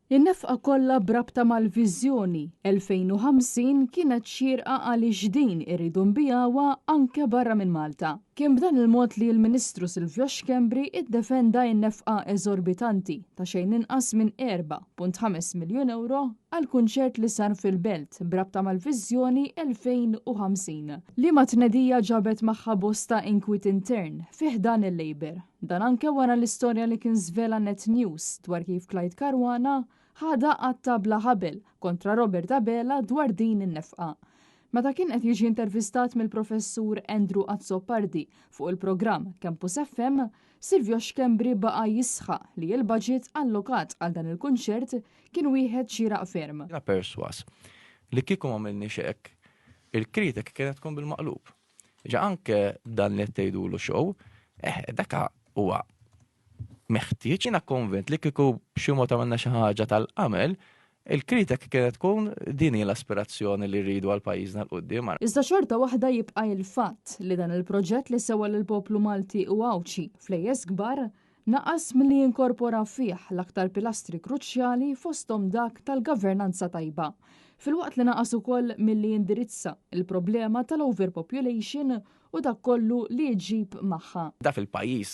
In-nefqa kollha b'rabta mal-Viżjoni 2050 kienet xierqa għaliex din irridu nbigħuha anke barra minn Malta. Kien b'dan il-mod li l-Ministru Silvio Schembri iddefenda n-nefqa eżorbitanti ta' xejn inqas minn 4.5 miljun ewro għall-kunċert li sar fil-Belt b'rabta mal-Viżjoni 2050. Liema tnedija ġabet magħha bosta inkwiet intern fi ħdan il-Labour. Dan anke wara l-istorja li kien żvela Net News dwar kif Clyde Caruana ħadha qatta' bla ħabel kontra Robert Abela dwar din in-nefqa. Meta kien qed jiġi intervistat mill-Professur Andrew Azzopardi fuq il-programm Campus FM, Silvio Schembri baqa' jisħaq li l-budget allokat għal dan il-kunċert kien wieħed xieraq ferm. Jiena persważ li kieku m'għamilniex hekk, il-kritika kienet tkun bil-maqlub. Ġa anke dan li qed tgħidulu show, eh, daka huwa meħtieġ. Jiena konvint li kieku b'xi mod għamilna xi ħaġa tal-qamel, il-kritika kienet tkun din hi l-aspirazzjoni li rridu għal pajjiżna 'l quddiem. Iżda xorta waħda jibqa' il-fatt li dan il-proġett li sewa lill-poplu Malti u Għawdxi flejjes kbar naqas milli jinkorpora fih l-aktar pilastri kruċjali fosthom dak tal-governanza tajba, filwaqt li naqas ukoll milli jindirizza l-problema tal-overpopulation u dak kollu li ġġib magħha. Da fil-pajjiż,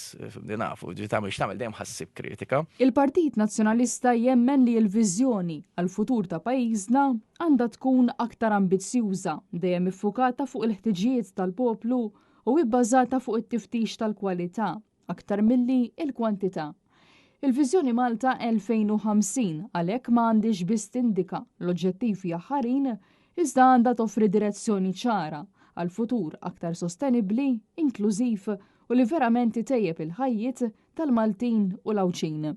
li nafu, ġi tagħmel x'tagħmel dejjem ħa ssib kritika. Il-Partit Nazzjonalista jemmen li l-viżjoni għall-futur ta' pajjiżna għandha tkun aktar ambizzjuża, dejjem iffukata fuq il-ħtiġijiet tal-poplu u ibbażata fuq it-tiftix tal-kwalità aktar milli l-kwantità. Il-Viżjoni Malta 2050 għalhekk ma għandhiex biss tindika l-oġġettivi aħħarin iżda għandha toffri direzzjoni ċara għal futur aktar sostenibbli, inklużiv u li verament itejjeb il-ħajjiet tal-Maltin u l-Għawdxin.